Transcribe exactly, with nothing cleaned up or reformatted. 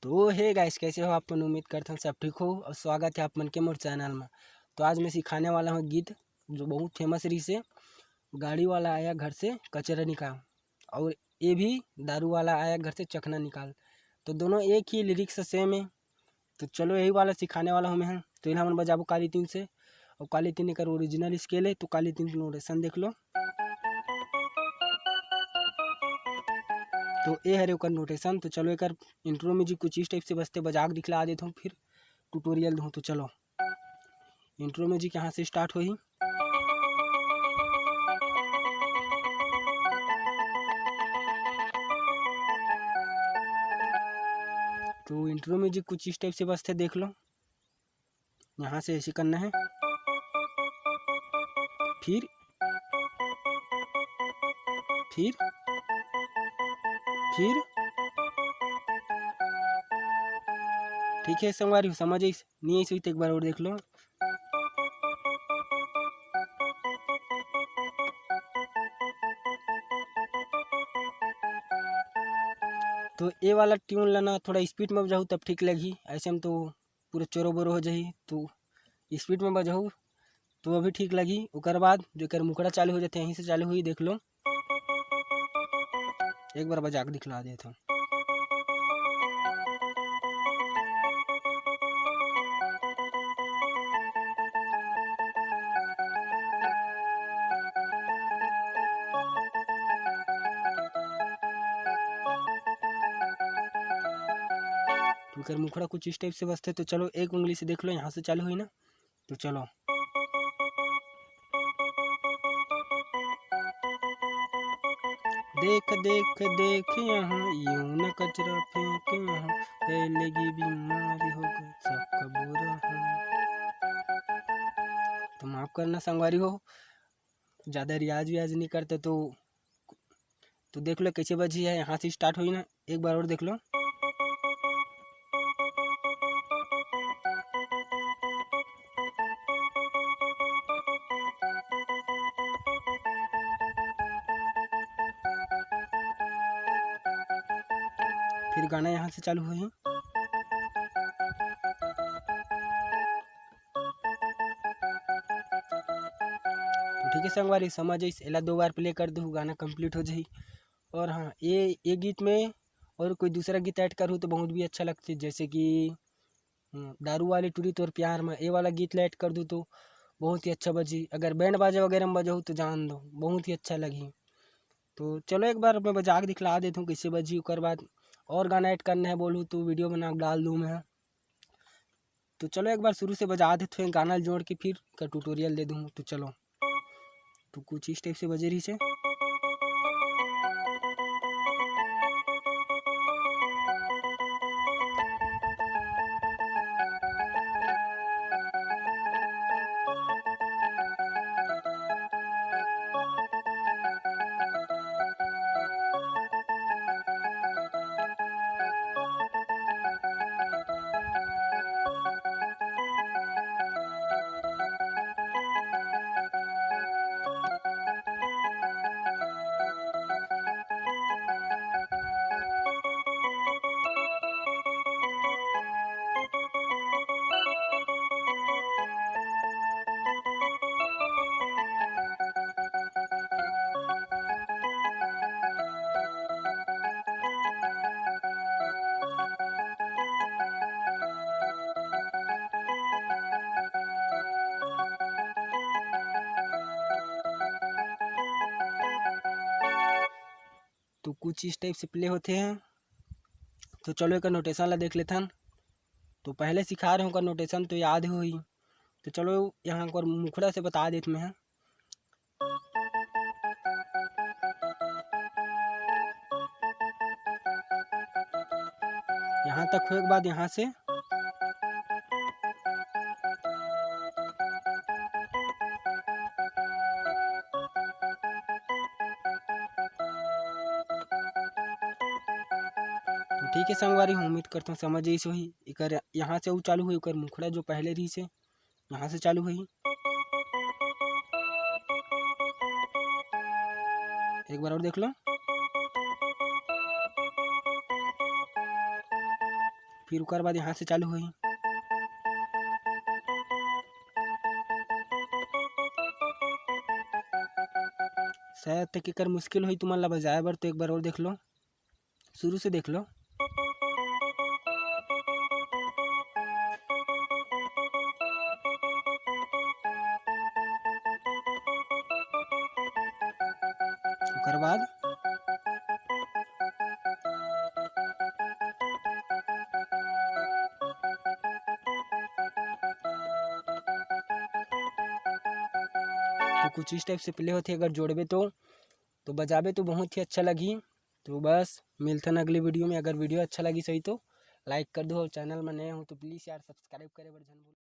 तो hey guys, कैसे हो आप मन? उम्मीद करथन सब ठीक हो और स्वागत है आप मन के मोर चैनल में। तो आज मैं सिखाने वाला हूँ गीत जो बहुत फेमस रहिसे, गाड़ी वाला आया घर से कचरा निकाल, और ये भी दारू वाला आया घर से चखना निकाल। तो दोनों एक ही लिरिक्स सेम है। तो चलो, यही वाला सिखाने वाला हूँ मैं। तो इला हमन बजाबो काली तीन से, और काली तीन एकर ओरिजिनल स्केल है। तो काली तीन के नोटेशन देख लो। तो ए हरे ओकर नोटेशन। तो चलो, एकर इंट्रो म्यूजिक कुछ इस टाइप से बजथे, बजा के दिखला देता हूँ, फिर ट्यूटोरियल दूँ। तो चलो, इंट्रो म्यूजिक यहाँ से स्टार्ट होही। तो इंट्रो म्यूजिक कुछ इस टाइप से बजथे, देख लो। यहाँ से ऐसे करना है, फिर, फिर, फिर। ठीक है संगवारी हो, समझ आइस? नहीं आइस होही तो एक बार और देख लो। तो ये वाला ट्यून ला ना थोड़ा स्पीड में बजाहू तब ठीक लगही, ऐसे में तो पूरा चोरो बोरो हो जाही। तो स्पीड में बजाहू तो अभी ठीक लगही। ओकर बाद जो एकर मुखड़ा चालू हो जाथे, यहीं से चालू होही, देख लो। एक बार बजा के दिखला देत हूँ। तो एकर मुखड़ा कुछ इस टाइप से बजथे। तो चलो, एक उंगली से देख लो, यहाँ से चालू होही ना। तो चलो। देख, देख, देख यहाँ, यूं न कचरा फेंक यहाँ, फैलेगी बीमारी, होगा सबका बुरा हाल। तो माफ करना संगवारी हो, ज़्यादा रियाज वियाज नहीं करते, तो तो देख लो कैसे बजी है, यहाँ से स्टार्ट हुई ना। एक बार और देख लो। फिर गाना यहाँ से चालू हुई। तो ठीक है संगवारी, समझ आइस, एला दो बार प्ले कर दू, गाना कंप्लीट हो जाही। और हाँ, ये ये गीत में और कोई दूसरा गीत ऐड करूँ तो बहुत भी अच्छा लगता है, जैसे कि हम्म, दारू वाली टूरी तोर प्यार में, ये वाला गीत ला ऐड कर दू तो बहुत ही अच्छा बजी। अगर बैंड बाजा वगैरह में बजाऊ तो जान दो, बहुत ही अच्छा लगी। तो चलो, एक बार मैं बजा के दिखला देता हूँ कैसे बजी। ओकर बाद और गाना ऐड करना है बोलू तो वीडियो बना के डाल दूँ मैं। तो चलो, एक बार शुरू से बजा देते हैं, गाना जोड़ के फिर का ट्यूटोरियल दे दूँ। तो चलो, तो कुछ इस टाइप से बजे रही से। तो कुछ इस टाइप से प्ले होते हैं। तो चलो, एक नोटेशन ला देख लेथन। तो पहले सिखा रहे हों का नोटेशन तो याद होही। तो चलो, यहाँ पर मुखड़ा से बता देत मैं। यहाँ तक होए के बाद यहाँ से तो ठीक है संगवारी, हम उम्मीद करता हूँ समझ आइस होही। एकर यहाँ से ऊ चालू होही, ओकर मुखड़ा जो पहले रहिस हे, यहाँ से चालू होही। एक बार और देख लो। फिर ओकर बाद यहाँ से चालू होही। शायद तक एकर मुश्किल होही तुमन ला बजाए बर, तो एक बार और देख लो, शुरू से देख लो। ओकर बाद तो कुछ इस टाइप से प्ले होथे, अगर जोड़बे तो, तो बजाबे तो बहुत ही अच्छा लगही। तो बस मिलथन अगले वीडियो में। अगर वीडियो अच्छा लगिस होही तो लाइक कर दो, और चैनल में नए हो तो प्लीज़ यार सब्सक्राइब करे बर झन भूल।